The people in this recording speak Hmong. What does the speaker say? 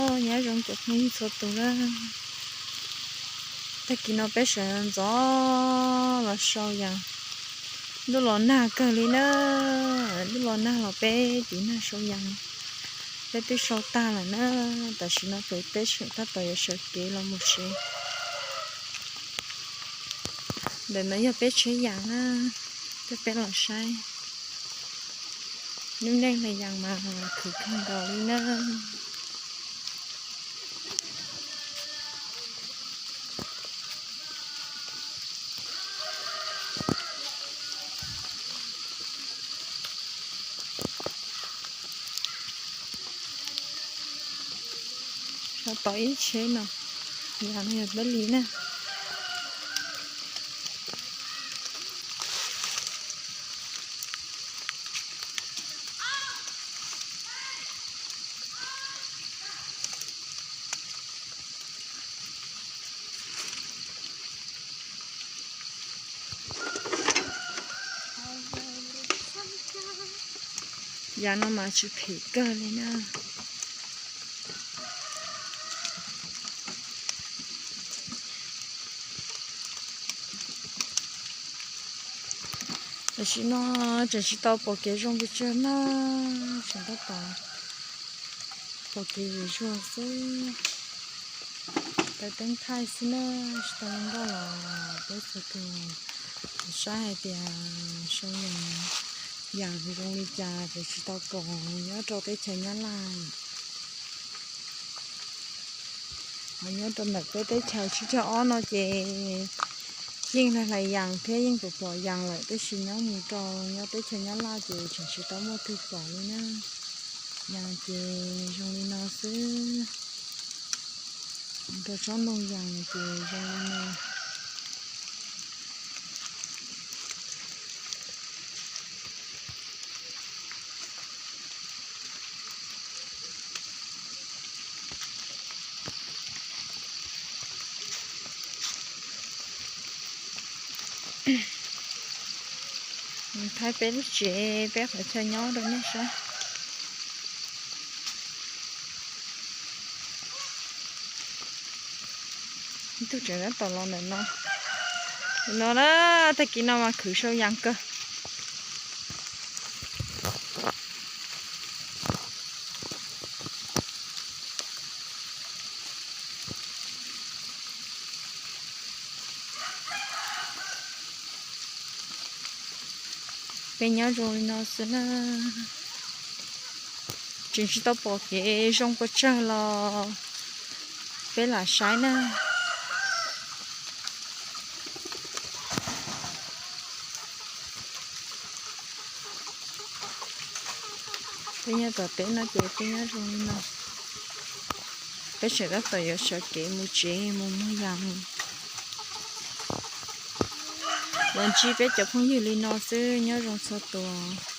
Nyob zoo cov phooj ywg txhua tus na. Tag kis no peb sawv ntxov los sau yas. Ntuj los nag kawg li na. Ntuj los nag los peb tiv nag sau yas. Peb twb sau tag lawm na. Tam sim no ces peb tseem tab tom yuav sawv kev los mus tsev. Ntawm no yog peb tsheb yas na, coj peb los saib. Lub neej hle yas mas khwv kawg nkaus li na. Sau tau ib tsheb no, yas no yog peb li na. Yas no mas tsis phem kawg li na. Tam sim no tseem tsis tau pom kev zoo pes tsawg na, tseem tab tom pom kev zuj zus xwb. Taws teeb thaij xwb na, tsis tau zoo nkauj los peb txhua tus saib hais tias sau yas, yas zoo li cas ces tsis tau pom nyob rau teb chaws Nyab Laj. Ho nyob rau ntawm peb teb chaws tsib caug ob no ces yeej hlais hlais yas thiab yeej pom pom yas lawm, tab sis nyob mus rau nyob teb chaws Nyab Laj ces tseem tsis tau muaj twg pom li na. Yas ces zoo li no xwb, rau tsob ntoo yas ces zoo li no. Thaij peb lub tsev, peb qhov chaw nyob rau nej saib. Ib tug tseem tab tom los ntawm no. No na, tag kis no mas khwv sau yas kawg. Peb nyob zoo li no xwb na. Tseem tsis tau pom kev zoo pes tsawg los peb lam saib na. Peb nyob tom teb no ces peb nyob zoo li no. Peb tseem tab tom yuav sawv kev mus tsev mus muag yas mus. Los ntsib peb cov phooj ywg li no xwb, nyob zoo txhua tus.